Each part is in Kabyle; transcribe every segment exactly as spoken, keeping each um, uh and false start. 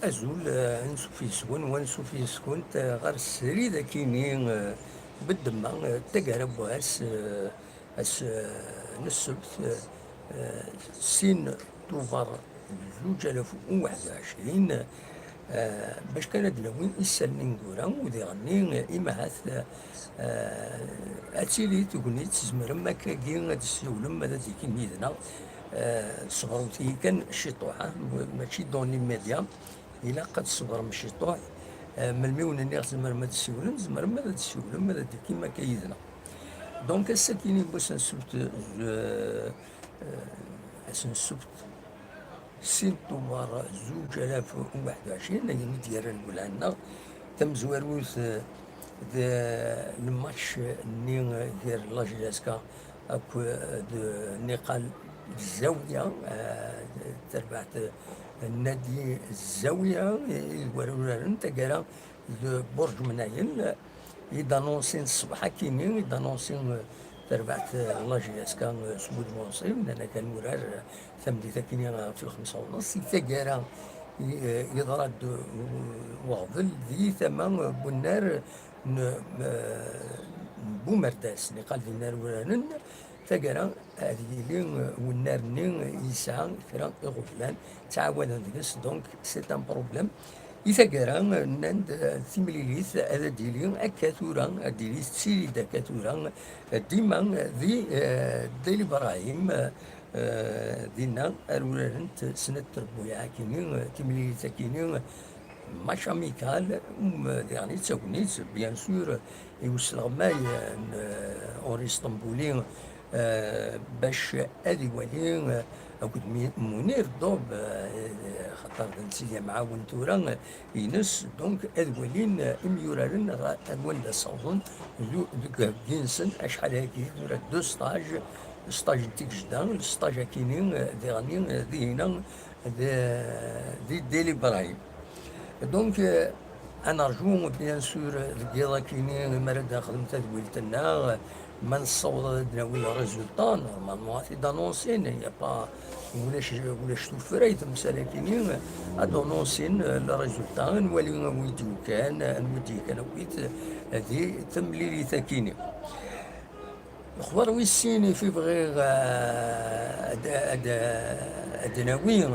Azul, eh, ansuf yes-wen, wansuf yes-kunt, eh, ɣer srid akini, eh, beddemma, eh, taggara n wass, eh, ass, eh, n ssebt, eh, eh, sin tuber zuǧ alaf u waḥed u ɛecrin, eh, bac kan ad d-nawi isallen ineggura, u diɣenni, eh, imahat, eh, ad tili tegnit, tzemrem akkagi ad d-tessiwlem, ad d-tikim yid-neɣ, eh, ṣebret-iyi kan ciṭuḥ, ah, mačči dans l'immédiat. Ilaq ad tṣebrem ciṭuḥ. Eh, melmi wen-nniɣ tzemrem ad d-ssiwlem, tzemrem ad d-ssiwlem, ad d-tikim akka yid-neɣ. Donc, ass-agi n wass n ssebt, eh, eh, ass n ssebt, sin tuber zuǧ alaf u waḥed u ɛecrin, ayen i d-yerran lwelha-nneɣ, tamezwarut, eh, d lmatch-nni gar la J S K akked Niqal Zawiya, eh, tarbaɛt n Nadi Zawiya, i d wara uraren taggara d Burǧ Mnayel, i d-anunsin ṣṣbeḥ akini, i d-anunsin, eh, tarbaɛt, eh, la J S K, eh, s wudem unṣib, nnan-ak ad nurar, eh, tameddit akini ɣef lxemsa u nneṣ, i taggara, i, eh, yeḍra-d, eh, weɣbel di tama, eh, n unnar n, eh, n Bumerdas, Niqal d innar uraren, taggara ad yili, eh, wennar-nni yesɛa kra iɣeblan ttɛawaden deg-s, donc c'est un problème. I taggara, eh, nnan-d, eh, timlilit ad d-tili akka tura, ad d-tili tettili-d akka tura, eh, dima, eh, di, eh, Dda Ibrahim, eh, dinna ar urarent snat trebbuyaɛ akini, eh, timlilit akini, eh, match amical, um, diɣen d tagnit, bien sûr, i usleɣmay, eh, n, eh, Uri Sṭembuli, eh, bac ad iwali, eh, akked Mi-, Munir Ḍub, eh, xaṭer d netta i d amɛawen tura, eh, ines, donc ad walin, eh, imyuraren ɣer, ar wanda ssawḍen du-, deg uheggi-nsen, acḥal-agi tura deux stages, stage n Tigejda, stage akini, eh, diɣen, eh, dihina, d-, di Dda Ibrahim. Donc, euh, ad nerju, bien sûr, deg yiḍ akini, mi ara d-nexdem tadwilt-nneɣ, ma nessaweḍ ad d-nawi le résultat, normalement, ad t-id-anunsin, y a pas, ulac, ulac tuffra i temsal akini, ad d-anunsin, euh, le résultat, ad nwali anwa i d-yukan, anwa i d-yekkan akkit, euh, di temlilit akini. Lexbar wis sin i fi bɣiɣ, eh, ad, ad, ad nawi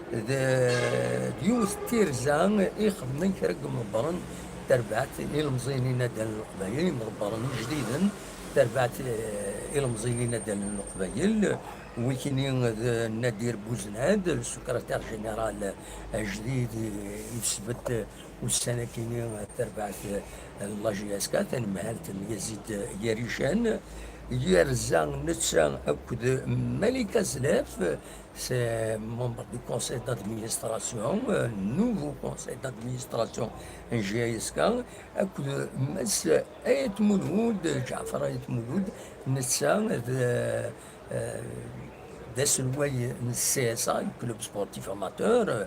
d, d yiwet n tirza i xedmen kra n yimḍebbren n terbaɛt ilemẓiyen inaddalen n Leqbayel, imḍebbren ijdiden n terbaɛt, eh, ilemẓiyen inaddalen n Leqbayel, wikini d Nadir Buznad, le secrétaire général ajdid i, i tesbet ussan akini tarbaɛt n la J S K, tanemhalt n Yazid Yarican, yerza netta akked Malika Zlaf, c'est membre du conseil d'administration, euh, nouveau conseil d'administration n J S K, akked Mass Ayt Mulud, Ǧaɛfar Ayt Mulud, netta d, euh, d aselway n C S A, le club sportif amateur, euh,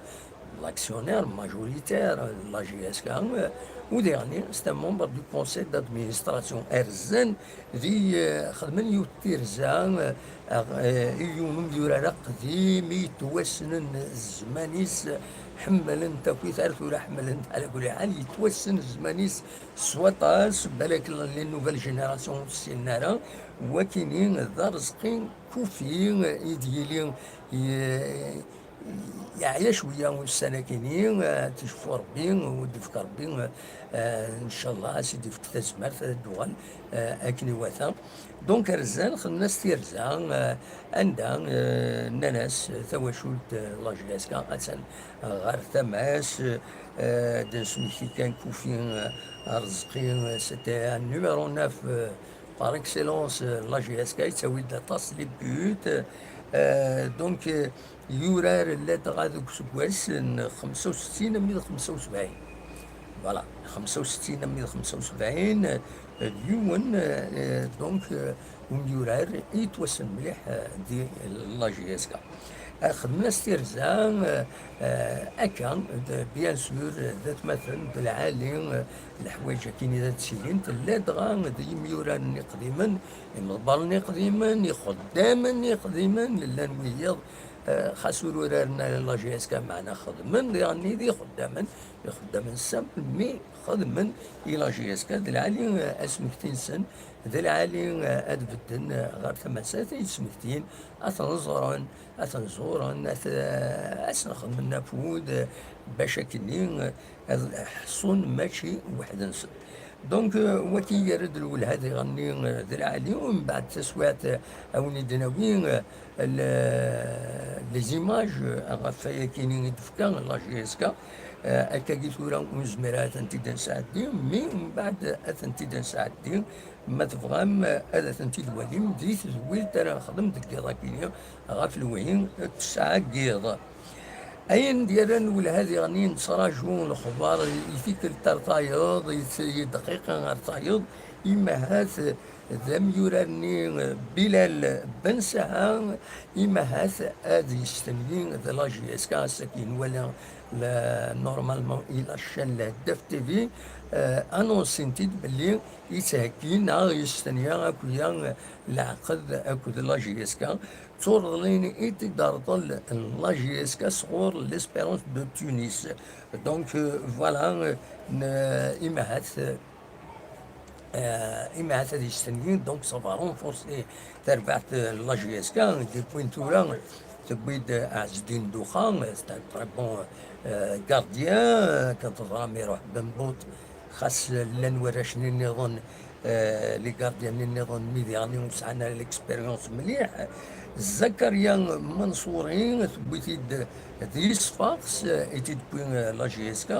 l'actionnaire majoritaire, euh, de la J S K, euh, u diɣenni, c'est un membre du conseil d'administration. Rzan di, euh, xedmen yiwet tirza, euh, euh, i yiwen umyurar aqdim i yettwassnen zzman-is, ḥemmlen takit ar tura, ḥemmlen ala kulli ḥal, yettwassen zzman-is s waṭas, balak les nouvelles générations ur t-ssinen ara, wakini d Arezqi Kufi i d-yili, ye-, yeɛya cwiya ussan akini, eh, ad t-icfu Rebbi, u d-ifk Rebbi, eh, ncallah, ad s-id-ifk tazmert, ad d-uɣal, eh, akken iwata. Donc, rzan, xedmen-as tirza, eh, anda, eh, nnan-as, eh, tawacult, eh, la J S K, attan, eh, ɣer tama-s, eh, ad d-nesmekti kan Kufi, eh, Arezqi, eh, c'était un numéro neuf, eh, par excellence, eh, la J S K, yettawi-d aṭas les buts, eh, donc, eh, yurar ladɣa deg useggas n xemsa u settin armi d xemsa u sebɛin. Voilà, xemsa u settin armi d xemsa u sebɛin, eh, d yiwen, eh, donc, eh, umyurar i yettwassen mliḥ, eh, di la J S K. Eh, xedmen-as tirza, eh, eh, akka, d, bien sûr, d atmaten, d lɛali, eh, leḥwayeǧ akkin i ad ttilint, ladɣa d yimyuraren iqdimen, imḍebbren iqdimen, ixeddamen iqdimen, llan wiyaḍ, Eh, xas ur uraren ara la J S K, meɛna xedmen diɣenni d ixeddamen, ixeddamen simple, mi xedmen i la J S K, d lɛali, eh, asmekti-nsen, d lɛali, eh, ad bedden, eh, ɣer tama-s, ad ten-id-smektin, ad ten-ẓren, ad ten-ẓuren, ad t-, eh, ad sen-xedmen afud, eh, bac akkenni, eh, ad ḥṣun mačči weḥd-nsen. Donc, euh, waki yerra-d lwelha diɣenni, euh, d lɛali, u mbeɛd taswiɛt, euh, a wen-id-nawi, euh, le-, les images, euh, ɣef wayakini i d-tefka la J S K, euh, akkagi tura ur nezmir ara ad tent-id-nesɛeddi, mi mbeɛd ad tent-id-nesɛeddi, ma tebɣam, euh, ad tent-id-twalim di tedwilt ara nexdem deg yiḍ-agi ɣef lewhi tesɛa n yiḍ. Ayen d-yerran lwelha diɣenni, nettraǧu lexbar i tikkelt ar tayeḍ, i t-, i dqiqa ar tayeḍ, imahat d amyurar-nni Bilal Ben Saha, imahat ad yestenyi d la J S K, ass-agi nwala la, normalement i la chaîne Lheddaf T V, euh, annoncin-t-id belli yettheggi neɣ yestenya akk-ya leɛqed akked la J S K. D turḍlin i t-id-terḍel la J S K sɣur l'Espérance de Tunis. Donc, euh, voilà, euh, n-, imahat, euh, imahat ad yestenyi, donc ça va renforcer tarbaɛt, euh, la J S K, depuis tura, tewwi-d Ɛezdin Duxa, c'est un très bon, euh, gardien, euh, kan teẓram iruḥ Bembout, xas llan warrac-nni nniḍen, euh, les gardiens nniḍen mi diɣen ur sɛan ara l'expérience mliḥ. Zakaria Mansouri, tewwi-t-id di Sfax, euh, i t-id-tewwi, euh, la J S K.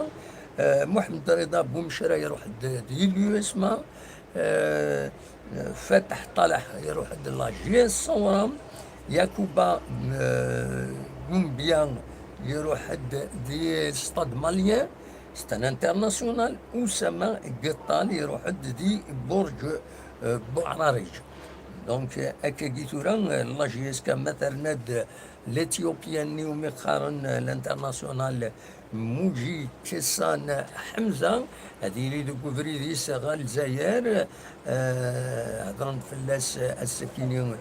Euh, Mohamed Rida Boumchra iruḥ-d di l'U S M A. Euh, Fatah Taleh iruḥ-d la J S Saoura. Yacouba, euh, Doumbia iruḥ-d di Stade Malien. C'est un international. Oussama Guettal iruḥ-d di Bourg, euh, Bouararij. Donc, euh, akkagi tura, euh, la J S K ma terna-d l'Éthiopien-nni umi qqaren, euh, l'international Moudji Kessane Hamza, ad yili deg ubrid-is ɣer Lezzayer. Euh, hedren-d fell-as, euh, ass-akini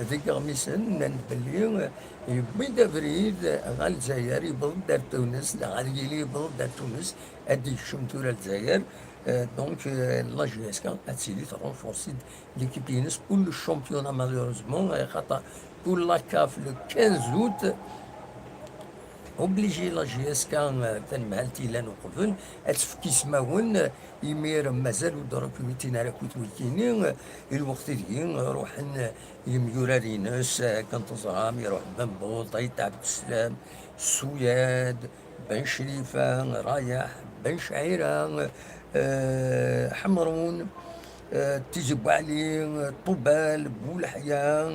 deg iɣmisen, nnan-d belli, euh, yewwi-d abrid ɣer Lezzayer, yewweḍ-d ar Tunes, neɣ ad yili yewweḍ-d ar Tunes, ad d-yekcem tura Lezzayer. Euh, donc, euh, la J S K ad tili trenforcer-d l'équipe-ines pour le championnat, malheureusement, euh, xaṭer pour la CAF le quinze août, obligé la J S K, euh, tanemhalt yellan uqbel, ad tefk ismawen, euh, imir mazal ur d-rekrutin ara akk wikini, euh, i lweqt ideg, euh, ruḥen, euh, yemyurar-ines, euh, kan teẓram, iruḥ Bembout, Ait Abdeslam, Souyad, Ben Chrifa, Rayaḥ, Ben Chira, euh, Ḥemrun, euh, Tizi Bouali, euh, Ṭubal, Boulḥya,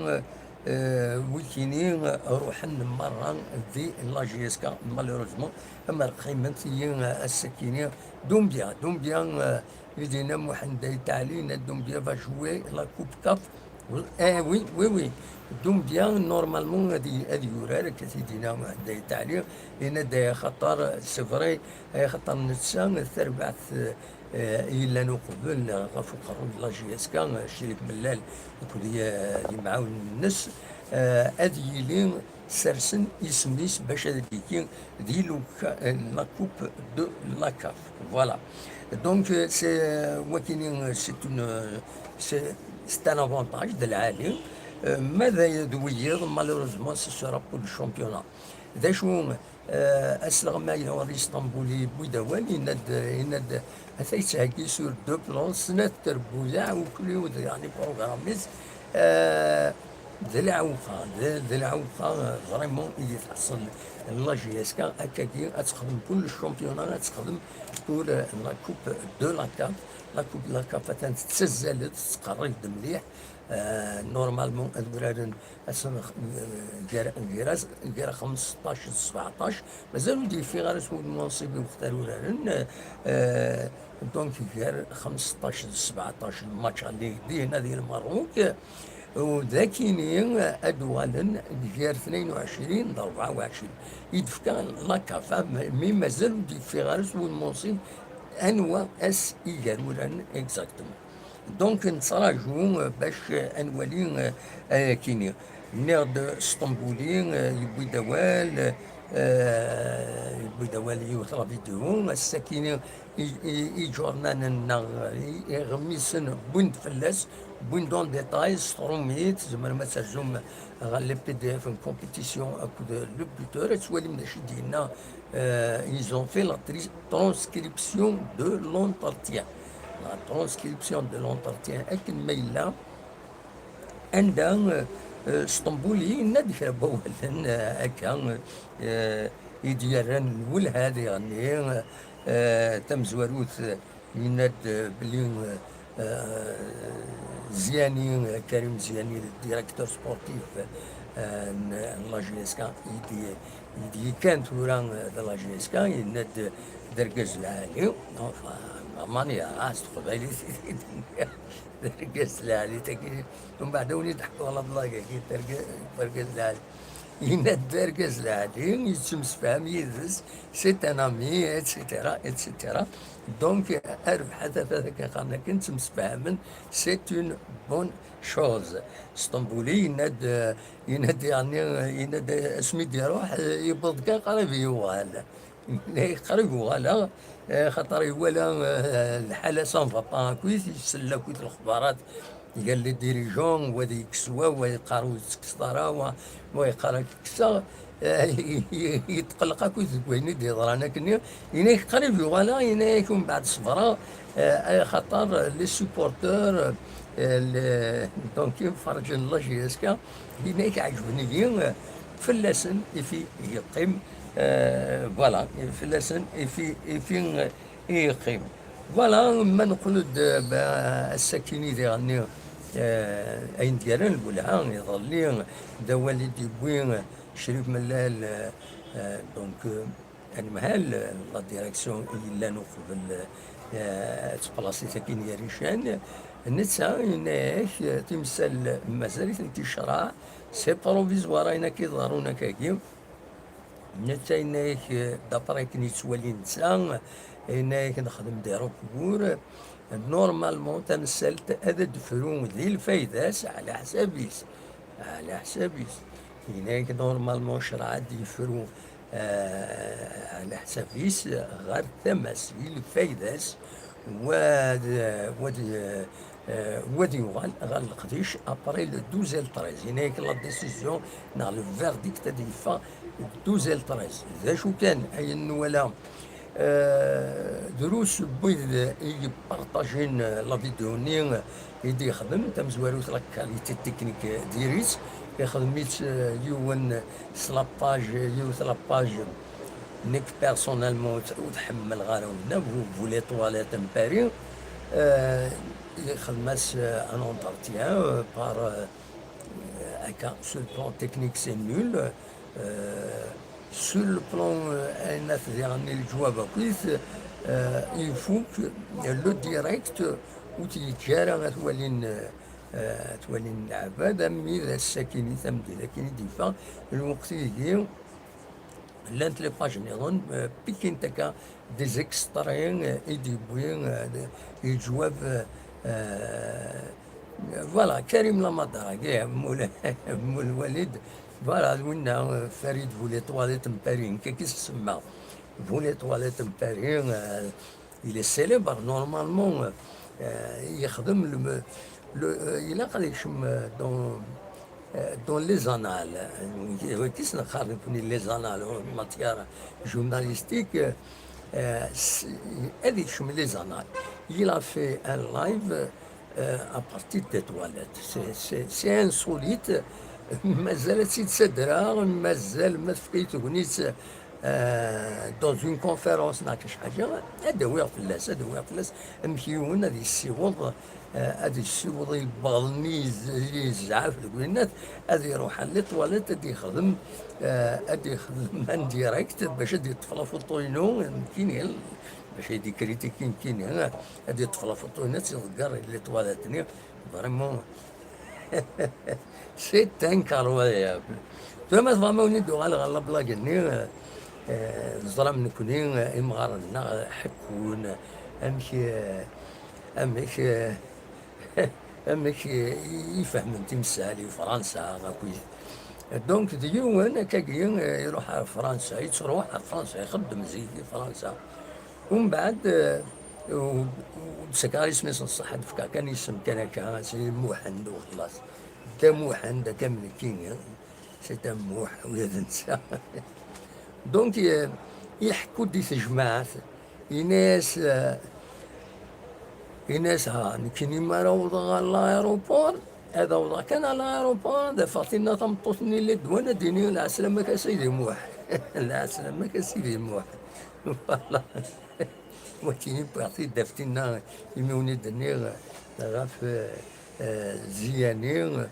euh, wikini, euh, ruḥen merra di la J S K, malheureusement, amer qqimen-iyi, euh, ass-akini. Doumbia, Doumbia, euh, Lidina Mohamed Ait Ali, Doumbia va jouer la Coupe CAF. Eh oui, oui, oui. Doumbia, normalement, ad y-, ad yurar, akka t-id-yenna Mohamed Ait Ali, yenna-d, eh, xaṭer, c'est vrai, eh, xaṭer netta, tarbaɛt, eh, yellan uqbel, eh, ɣef uqerru n la J S K, eh, Crif Mellal, akked, eh, yimɛawnen-nnes, eh, ad yili sersen isem-is bac ad d-yekki di luka-, eh, la Coupe de la CAF. Voilà. Donc, euh, c'est, euh, wakini, euh, c'est une, euh, c'est, c'est un avantage de lɛali. Euh, ma d, d wiyiḍ, malheureusement, ce sera pour le championnat. D acu, euh, asleɣmay ɣer Istanbul yewwi-d awal, yenna-d, yenna-d, ata yettheggi sur deux plans, snat trebbuyaɛ, ukli-w d, yeɛni, programme-is. Euh, D lɛewqa, d, d lɛewqa, vraiment, i di tḥeṣṣel la J S K, akkagi ad texdem kullec championnat, ad texdem pour, euh, la Coupe de la CAF. La Coupe de la CAF atan tettazzal-d, tettqerrib-d mliḥ. Euh, normalement, ad uraren ass-a, euh, gar, gar, gar xmesṭac d sbeɛṭac. Mazal ur d-yeffiɣ ara s wudem unṣib i wextar uraren. Euh, donc, gar xmesṭac d sbeɛṭac lmatch aller, dinna di Lmerruk. U d akini ad uɣalen gar tnayen u ɛecrin d rebɛa u ɛecrin i d-tefka la CAF, mi mazal ur d-yeffiɣ ara s wudem unṣib anwa ass i gar uran exactement. Donc, nettraǧu, euh, bac, euh, ad nwali, euh, ayakini. Nniɣ-d Sṭembuli, eh, yewwi-d awal, eh, yewwi-d awal yiwet la vidéo, ass-akini i, i, iǧurnanen neɣ i, iɣmisen wwin-d fell-as, wwin-d en détail s tṛumit, tzemrem ad terzum ɣer les P D F n compétition akked le buteur, ad twalim d acu i d-yenna, eh, ils ont fait la tri-, transcription de l'entretien. La transcription de l'entretien, akken ma yella, anda, eh, Sṭembuli yenna-d kra n wawalen, eh, akka, eh, i d-yerran lwelha diɣenni, eh, tamezwarut, eh, yenna-d, eh, belli, eh, eh, Ziani, eh, Karim Ziani, le directeur sportif, eh, n, n la J S K, i d-, i d-yekkan tura, eh, d la J S K, yenna-d d argaz lɛali, enfin, mani, ah, s teqbaylit i d-nniɣ. D argaz lɛali tagi. Umbeɛd a wen-id-ḥkuɣ la blague-agi, d arga-, d argaz lɛali. Yenna-d d argaz lɛali, yettemsefham yid-s, c'est un ami, et cetera, et cetera. Donc, a Rebḥa tafat akken qqaren akken, ttemsefhamen, c'est une bonne chose. Sṭembuli yenna-d, yenna-d, yeɛni, yenna-d asmi d-iruḥ, yewweḍ kan qrib yuɣal. Qrib uɣaleɣ, eh, xaṭer iwala, eh, lḥala ça ne va pas akkit, isell akkit lexbarat gar les dirigeants, wa ad yekkes wa, wa yeqqar ur tekkseḍ ara, wa, wa yeqqar ad k-kkseɣ. Eh, yetqelleq akkit deg wayen i d-yeḍran akkenni. Yenna-yak qrib uɣaleɣ, yenna-yak umbeɛd ṣebreɣ, eh, axaṭer les supporters, eh, les, donc, imferrǧen n la J S K, yenna-yak ɛeǧben-iyi, eh, fell-asen i fi yeqqim, eh, voilà, fell-asen i fi, i fi, eh, i yeqqim. Voilà, ma neqqel-d, eh, ba-, ass-akini diɣenni, eh, ayen d-yerran lwelha, iḍelli, d awal i d-yewwi, eh, Crif Mellal, eh, eh, donc, eh, anemhal, eh, la direction i yellan uqbel, eh, ad tplasit akin gar ican, netta yenna-yak, eh, timsal mazal-itent i ccreɛ, c'est provisoire ayen akka iḍerrun akkagi. Netta yenna-yak, eh, d'après akken yettwali netta, yenna-yak nexdem des recours. Normalement, tamsalt ad d-tefru di lfayda-s, ɛla ḥsab-is. Ɛla ḥsab-is. Yenna-yak normalement ccreɛ ad d-yefru, eh, ɛla ḥsab-is ɣer tama-s, di lfayda-s, wa ad, wa ad, eh, wa ad yuɣal ɣer leqdic après le douze et le treize. Yenna-yak la décision neɣ le verdict ad yeffeɣ douze et le treize. D acu kan, ayen nwala, eh, drus n wid i yeppartajin la vidéo-nni i d-yexdem, tamezwarut la qualité technique diri-tt, ixdem-itt, eh, yiwen s la page, yiwet la page nekk personnellement ur t-, ur t-ḥemmleɣ ara winna, vous, vous les toilettes n Paris, euh, ixdem-as, euh, un entretien, euh, par, euh, euh, akka, sur le plan technique, c'est nul. Euh, sur le plan, euh, ayen at diɣen i leǧwab akkit, euh, il faut que le direct ur t-yeǧǧi ara ad t-walin, euh, ad t-walin leɛbad, armi d ass-akini, tameddit akini d-yeffeɣ, lweqt-igi, llant les pages nniḍen, euh, pikin taka des extraits, euh, i d-yewwi, euh, de, yeǧwab, euh, euh, voilà, Karim Lamadara, ih, mul, mul Walid, voilà, d winna, euh, Farid bu les toilettes n Paris, nekk i s-semma, bu les toilettes n Paris, euh, il est célèbre, normalement, euh, yexdem le, le, euh, ilaq ad yekcem, euh, dans, euh, dans les annales. Wagi s neqqar nekkni les annales, en matière journalistique, euh, s-, ad yekcem les annales. Il a fait un live, euh, à partir des toilettes. C'est, c'est, c'est insolite. Mazal ad tt-id-sadreɣ, mazal ma tefka-yi tegnit, euh, dans une conférence neɣ kan ḥaǧa, ad awiɣ fell-as, ad awiɣ fell-as amek yiwen ad yessiweḍ, euh, ad yessiweḍ ibbaḍen-nni yez-, yezɛef deg winnat, ad iruḥ ɣer les toilettes, ad yexdem, euh, ad yexdem en direct bac ad yeṭṭef la photo-inu nekkini, bac ad yi-d-ikritiki nekkini, ad yeṭṭef la photo-inu, ad tt-iḍegger les toilettes-nni. Vraiment, c'est incroyable. Tura ma tebɣam ad wen-id-uɣaleɣ ɣer la blague-nni, euh, euh, teẓram nekkni, euh, imɣaren-nneɣ, euh, ḥekkun, euh, amek, euh, amek, euh, amek, euh, i, i fehmen timsal i Fransa, akkit, Donc, d yiwen akkagi, eh, iruḥ ar Fransa, yettruḥ ar Fransa, ixeddem zik di Fransa. Umbeɛd, eh, u-, u-, ur d-ssakeɣ ara isem-is n ṣṣeḥ, ad d-fkeɣ kan isem kan akka, si Muḥend u xlaṣ. Dda Muḥend, akka am nekkini, c'est un Muḥ, ula d netta. Donc, eh, iḥekku-d i tejmaɛt, yenna-yas, eh, yenna-yas, ha, nekkini mi ara awḍeɣ ɣer l'aéroport, ad awḍeɣ kan ɣer l'aéroport, ad afeɣ tinna tameṭṭut-nni n Ledwan, ad d-iniɣ, lɛeslama-k a Sidi Muḥ. Lɛeslama-k a Sidi Muḥ. Voilà. Wakkini wwiɣ-t-id ɣef tinna, imi wen-id-nniɣ ɣef, eh, eh, Ziyani,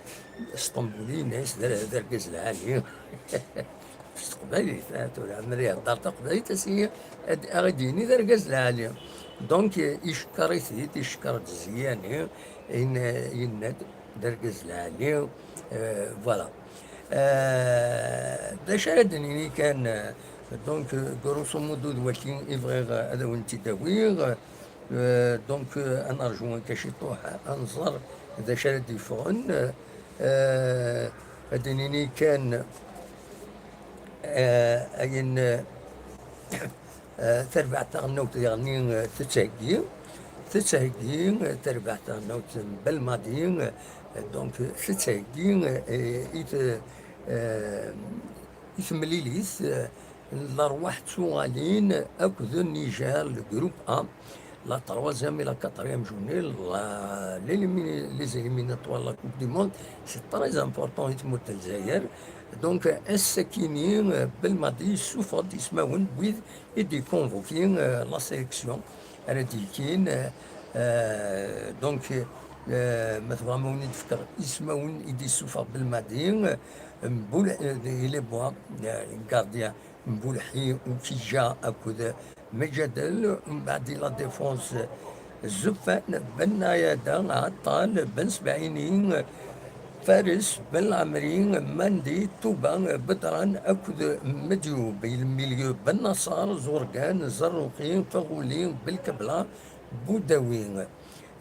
Sṭembuli, yenna-yas d ar-, d argaz lɛali. S teqbaylit, ah, tura, amer ihedder taqbaylit, as-, ad, ad aɣ-d-yini d argaz lɛali. Donc, eh, icekkeṛ-it-id, icekkeṛ-d Ziyani, in-, yenna-d d argaz lɛali, eh, voilà. Eh, d acu ara d-nini kan, eh, donc, eh, grosso modo d waki i bɣiɣ, eh, ad awen-t-id-awiɣ. Eh, donc, eh, ad nerǧu akka ciṭuḥ, ad nẓer d acu ara d-yeffɣen. Eh, ad d-nini kan, eh, ayen, eh, Eh, tarbaɛt taɣelnawt diɣenni, eh, tettheggi, tettheggi, eh, tarbaɛt taɣelnawt n Belmadi, eh, donc, tettheggi, eh, i t-, eh, i temlilit, eh, n lerwaḥ d tuɣalin akked Niger, le groupe A, la troisième et la quatrième journée, la, l'élimina-, les éliminatoires de la Coupe du Monde, c'est très important i tmurt n Lezzayer. Donc, ass-akini, eh, Belmadi yessufeɣ-d ismawen n wid i d-iconvoquer, euh, la sélection ara d-yekkin, euh, euh, donc, euh, ma tebɣam ad wen-id-fkeɣ ismawen i d-yessufeɣ Belmadi, euh, Mboul-, euh, les bois, euh, gardien Mboulhi, Oukidja akked Medjadel, mbeɛd la défense, Zufan, Ben Nayada, Aṭal, Ben Sebɛini, Fares, Ben Lɛemri, Mandi, Tuba, Bedran akked Medyoub. Le milieu, Ben Naṣer, Zurgan, Zarruqi, Faɣuli, Belkebla, Budawi.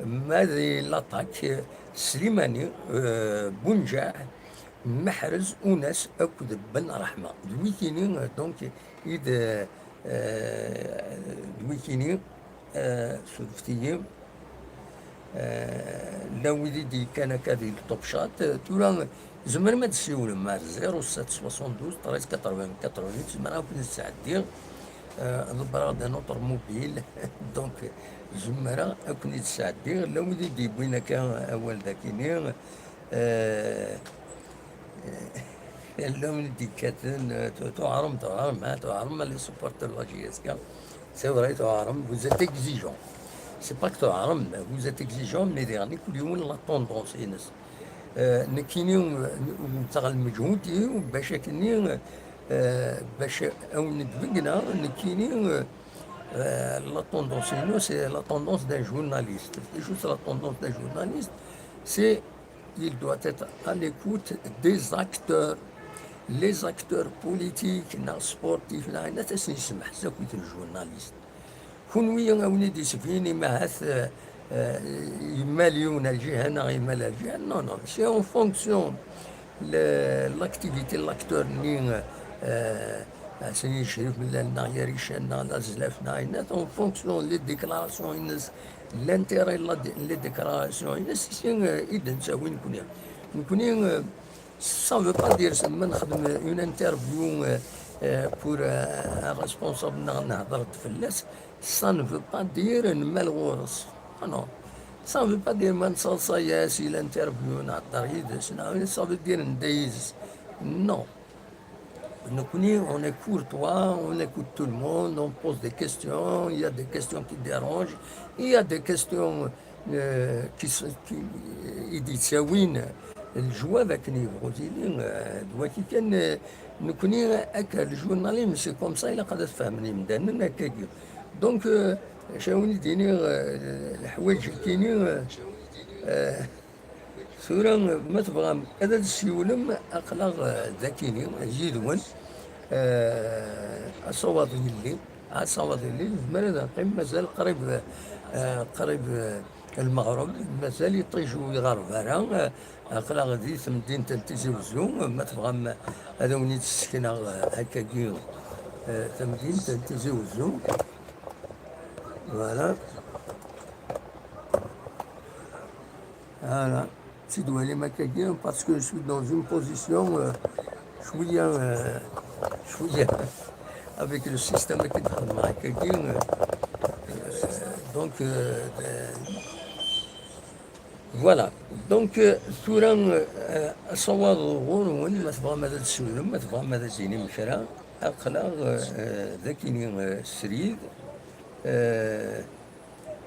Ma di l'attaque, Slimani, euh, Bounjaɛ, Meḥrez, Unas akked Ben Raḥma. D wikini, donc, i d, euh, d wikini, euh, surfet-iyi. Eh, llan wid i d-yekkan akka di top chat. Eh, tura, tzemrem ad d-ssiwlem ar zéro sept soixante-douze treize quatre-vingts quatre-vingt-huit, zemreɣ ad ken-id-sɛeddiɣ. Eh, ḍebbreɣ-d un autre mobile, donc, zemreɣ ad ken-id-sɛeddiɣ. Llan wid i d-yewwin akka awal dagini. Eh, Llan wid i d-yekkaten, eh, tu-, tuɛrem, tuɛrem, ha, tuɛrem, les supporters de la J S K. C'est vrai, tuɛrem, vous êtes exigeants. C'est pas que tuɛrem, vous êtes exigeants, mais diɣen kul yiwen la tendance-ines. Eh, nekkini, eh, wteɣ lmeǧhud-iw bac akkenni, eh, bac awen-d-beggneɣ, nekkini, eh, eh, la tendance-inu, c'est la tendance d'un journaliste. Et juste la tendance d'un journaliste, c'est il doit être à l'écoute des acteurs. Les acteurs politiques, neɣ sportifs, neɣ ayen ad asen-yesmeḥ s akk i journalistes. Kunwi a wen-id-isbin imahat, eh, eh, yemmal yiwen ar lǧiha neɣ yemmal ar lǧiha. Non, non, c'est en fonction le, l'activité n l'acteur-nni, eh, Ɛeslin Crif Mellal neɣ Yarican neɣ Lazlaf neɣ ayen, en fonction les déclarations-ines, l'intérêt n la dé-, les déclarations-ines, si, eh, i d-nettawi nekni. Nekni, eh, ça veut pas dire ma nexdem une interview, eh, eh, pour, eh, un responsable neɣ nehder-d fell-as, ça ne veut pas dire nmal ɣur-s. Ah non. Ça ne veut pas dire ma nettaḍsa-yas i l'interview, nehder yid-s, neɣ ça veut dire nedda yid-s. Non. Nekni, on est courtois, on écoute tout le monde, on pose des questions, il y a des questions qui dérangent, il y a des questions, euh, qui s-, qui, i d-yettawin lejwab akken yebɣu tili, euh, d waki kan, euh, nekni akka, le journalisme, c'est comme ça, ilaq ad t-fehmen yimdanen akkagi. Donc, euh, acu ara wen-id-iniɣ, euh, leḥwayeǧ-akkini, euh, euh, Tura, ma tebɣam ad d-ssiwlem, aql-aɣ, eh, dagini, yid-wen. Eh, asawaḍ yelli, asawaḍ yelli, nezmer ad neqqim mazal qrib, eh, qrib, eh, Lmeɣreb, mazal iṭij ur iɣerreb ara. Eh, aql-aɣ di temdint n Tizi Wezzu. Ma tebɣam ad awen-id-ssekneɣ, eh, akkagi, eh, tamdint n Tizi Wezzu. Voilà. Voilà. Ttidwalim akkagi, parce que je suis dans une position, euh, شوية, euh, شوية avec le système akken xedmeɣ akkagi, euh, euh, donc, euh, euh, voilà. Donc, euh, tura, euh, asawaḍ ɣur-wen, ma tebɣam ad d-tessiwlem, ma tebɣam ad d-tinim kra, aql-aɣ, euh, d akini, euh, srid. Euh,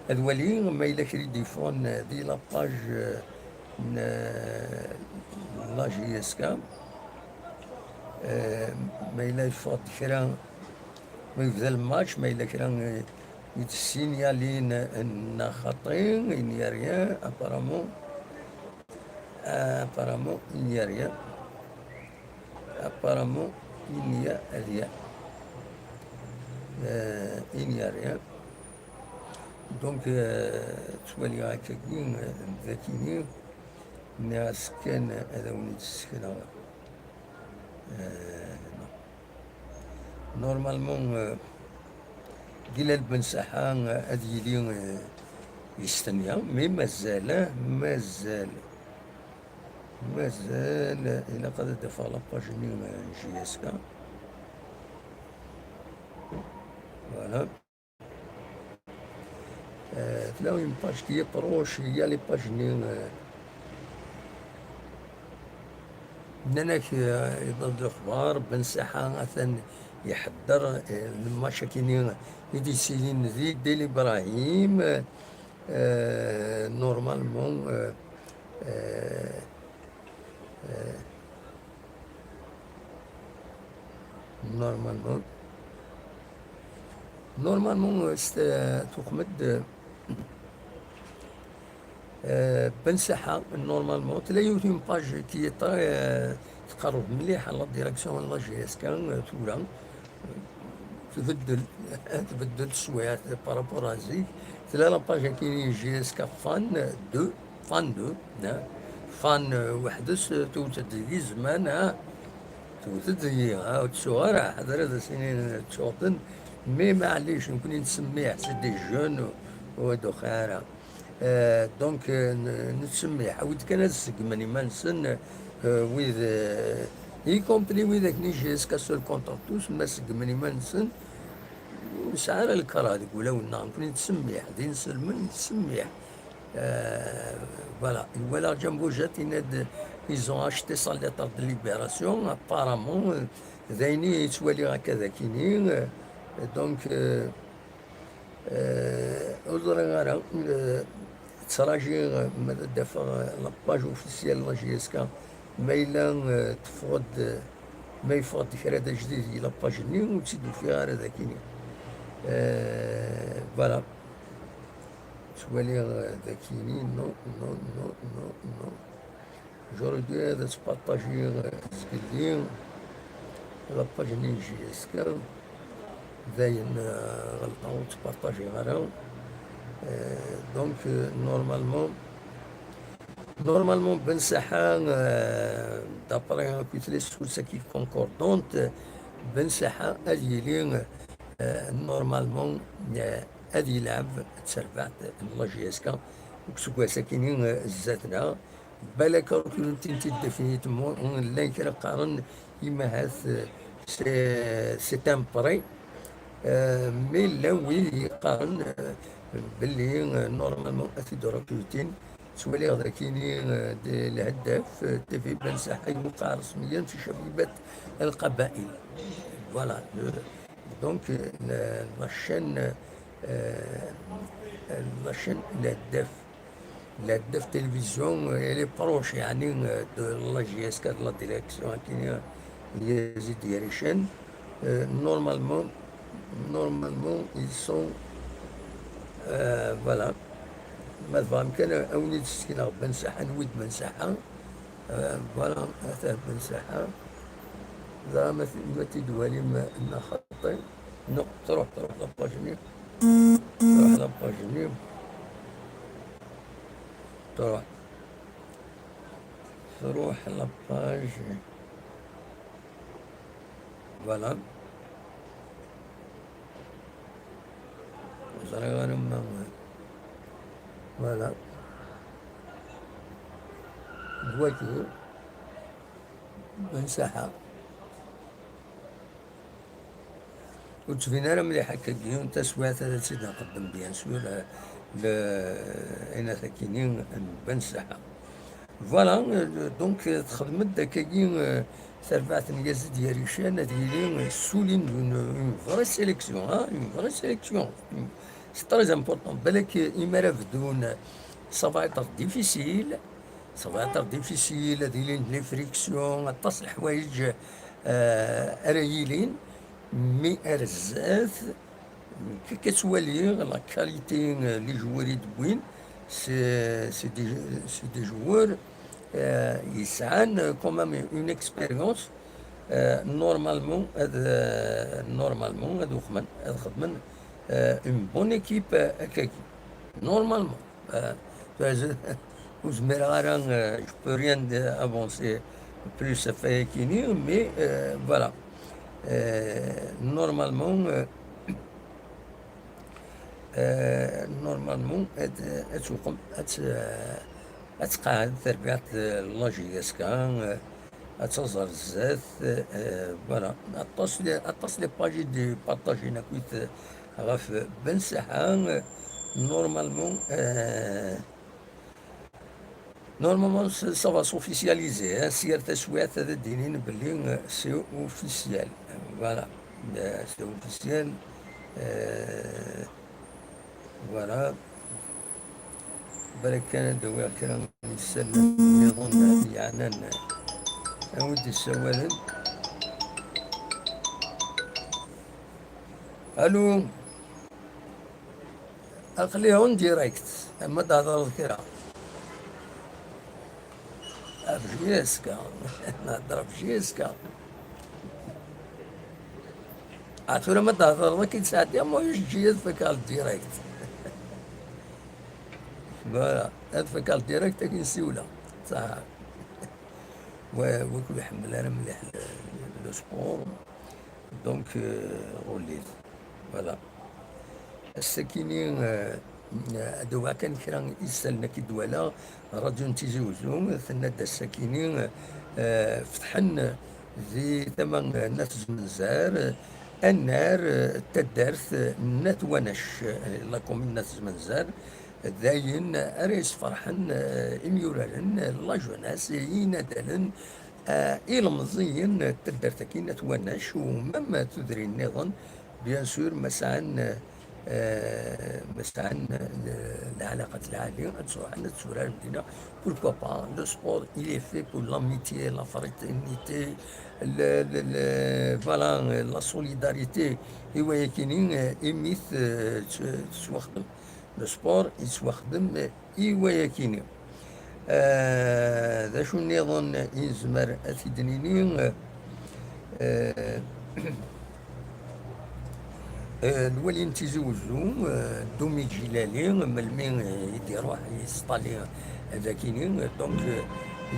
Ad wali ma yella kra i d-yeffɣen di la page, euh, n, euh, la J S K. Euh, ma yella yeffeɣ-d kra, ma yebda lmatch, ma yella kra, euh, i d-ssinyalin, euh, neɣ xaṭi, il n'y a rien, apparemment. Euh, apparemment, il n'y a rien. Apparemment, il n'y a rien. Euh, il n'y a rien. Donc, euh, ttwaliɣ akkagi, euh, d akini, nniɣ-as kan ad awen-id-ssekneɣ. Euh, non. Normalement, euh, Gilal Ben Saḥa, euh, ad yili, euh, yestenya, mais mazal, euh, mazal, mazal, euh, ilaq ad d-afeɣ la page-nni, euh, n J S K. Voilà. Euh, tella une page qui est proche, il y a les pages-nni, euh, nnan-ak, euh, iḍ-, d lexbar, Ben Saḥa atan iḥedder, euh, lmatch akini i d-yessilin di Dil Ibrahim, euh, normalement, euh, euh, euh, Normalement, normalement, euh, c'est, euh, tuqem-d, euh, Ben Saḥa, normalement, tella yiwet une page qui est très, euh, tqerreb mliḥ à la direction n la J S K, euh, tura. Tbeddel, tbeddel teswiɛt par rapport à zik. Tella la page-agi n J S K Fan deux, Fan deux, hein. Fan, euh, weḥd-s, euh, tewwet-d deg zzman, hein. Tewwet-d deg-i, hein, ur ttuɣ ara, ḥader ad as-inin ttuɣ-ten. Mais maɛlic, nekkni nettsemmiḥ, c'est des jeunes, ur, ur d-uxiɛ ara. Euh, donc, euh, n-, nettsemmiḥ, awi-d kan ad seggmen iman-nsen, euh, wid, euh, y compris wid akken i J S K seul contre tous, ma seggmen iman-nsen, ur nesɛi ara lkara deg wulawen-nneɣ, nekkni nettsemmiḥ, d inselmen nettsemmiḥ. Euh, voilà, nwala Ǧambuja yenna-d, ils ont acheté sa lettre de libération, apparemment, euh, d ayen i yettwali akka d akini, euh, donc, euh, Euh, ur ẓriɣ ara, euh, ttṛajiɣ, euh, ma ad d-afeɣ, euh, la page officielle n la J S K, ma yella, euh, teffeɣ-d, euh, ma yeffeɣ-d kra d ajdid di la page-nni, ur tt-id-ufiɣ ara d akini. Euh, voilà. Ttwaliɣ, euh, d akini, non, non, non, non, non. Aujourd'hui, ad ttpartajiɣ, euh, zgelli la page-nni n J S K, dayen, euh, ɣelṭeɣ ur ttpartajiɣ ara. Euh, donc, euh, normalement, normalement, Ben Saḥa, euh, d'après toutes les sources qui concordantes, Ben Saḥa ad yili, euh, normalement, euh, ad yelɛeb d terbaɛt n la J S K, deg useggas-akini, euh, zdat-neɣ. Balak ur kent-id-definitivement, llan kra qqaren, imahat, euh, c'est, c'est un prêt. Euh, mais llan wid yeqqaren, euh, belli, euh, normalement ad t-id-rekrutin. Ttwaliɣ dakini, euh, d lheddaf, euh, T V Ben Saḥa iwqeɛ resmiyan fi cabibat lqabail. Voilà, le, donc, euh, la, la chaîne, euh, la chaîne Lheddaf. La Def Télévision, euh, elle est proche, يعني, euh, de la J S K, de la direction, hein, qui, euh, Yazid Yarichen. Euh, normalement, normalement, ils sont, euh, voilà. Ma tebɣam kan, euh, ad wen-id-ssekneɣ Ben Saḥa, anwi d Ben Saḥa. Euh, voilà, ata Ben Saḥa. Dɣa ma t-, ma t-id-twalim, euh, neɣ xaṭi. Non, truḥ, truḥ la page-nni. Truḥ la page-nni. Truḥ. Truḥ la page. Voilà. Ẓriɣ ara ma, voilà. Dwatu. Bensaḥa. Ur d-tbin ara mliḥ akkagi, taswiɛt ad tt-id-nqeddem, bien sûr, le, ayen akini n Bensaḥa. Voilà, euh, donc, euh, texdem-d akkagi, euh, tarbaɛt n Yazid Yarican, ad yili, euh, souligne une, une vraie sélection, hein, une vraie sélection. C'est très important. Balak, euh, imi ara bdun, ça va être difficile. Ça va être difficile, ad ilin les frictions, aṭas n leḥwayeǧ, euh, ara yilin, mi ar zdat, nekk ad twaliɣ la qualité, euh, n les joueurs i d-wwin, c'est, c'est des, c'est des joueurs, euh, yesɛan, euh, quand même une expérience, euh, normalement, ad, euh, normalement, ad uxmen, ad xedmen, euh, une bonne équipe, euh, akkagi. Normalement. Euh, ur zmireɣ ara, euh, je peux rien de avancer plus ɣef wayakini, mais, euh, voilà. Euh, normalement, euh, euh, normalement, ad, ad tuqem, ad, euh, ad tqeɛɛed terbiɛt, euh, n la J S K, euh, ad taẓ ar zdat, euh, voilà. Aṭas, aṭas les pages i d-partagen akkit, euh, ɣef Bensaḥa, euh, normalement, euh, normalement, ça, ça va s'officialiser, hein. Si ar taswiɛt ad d-inin belli, euh, c'est officiel. Voilà. Euh, c'est officiel. Euh, voilà. Balak kan ad d-awiɣ kra n yisalen nniḍen yeɛnan a wi d-issawalen. Allô. Aql-i en direct, ma d-thedreḍ kra. Ɣef J S K, nehder ɣef J S K. Ah, tura ma d-thedreḍ akken sɛeddiɣ, ma ulac J S K, ad fakeɣ direct. Voilà, ad fakeɣ direct akken siwleɣ. Ṣaḥa. Wa, wi ur iḥemmel ara mliḥ le, le sport. Donc, euh, ɣullit. Voilà. Ass-akini, euh, ad d-awiɣ kan kra n yisalen akka i d-walaɣ, rradyu n Tizi Uzzu, tenna-d ass-akini, euh, fetḥen di tama n At Zmenzer, annar, euh, taddart n At Wanac, euh, la commune n At Zmenzer, d ayen ara yesferḥen, euh, imyuraren, la jeunesse, inadalen, euh, ilemẓiyen n taddart-agi n At Wanac, u même tudrin nniḍen, bien sûr, ma sɛan, euh, ma sɛan, euh, lɛalaqat lɛali, ad ttruḥen, ad tturaren dinna. Pourquoi pas? Le sport, il est fait pour l'amitié, la fraternité, le, le, le, voilà, la solidarité. I wayakini, euh, imi t-, t-, tettwaxdem. Le sport yettwaxdem i wayakini. Euh, d acu nniḍen i nezmer ad t-id-nini? Euh, euh, lwali n Tizi Uzzu, euh, Dumi Ǧilali, melmi, euh, i d-iruḥ yesṭali dagini, donc, euh,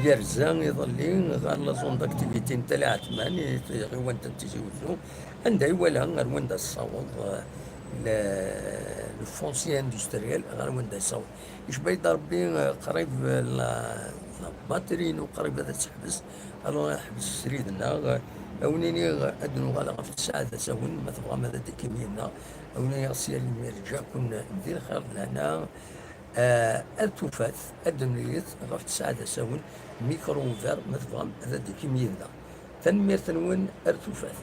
yerza iḍelli ɣer la zone d'activité n Tala Ɛetman, i tɣiwant n Tizi Uzzu, anda iwala ar wanda tessaweḍ, euh, le, le foncier industriel, ɣer wanda yessaweḍ. Icba-yi-d Rebbi, euh, qrib, euh, la, la batterie-inu qrib ad teḥbes. Alors, ad ḥbes srid-nneɣ, euh, ad wen-iniɣ ad nuɣal ɣef tesɛa d asawen, ma tebɣam ad d-tekim yid-neɣ. Ad wen-iniɣ s yal imir, ǧǧa-ken di lxir d lehna. Euh, ad tufat, ad d-nemlilit ɣef tesɛa d asawen, micro ouvert, ma tebɣam ad d-tekim yid-neɣ. Tanemmirt-nwen, ar tufat.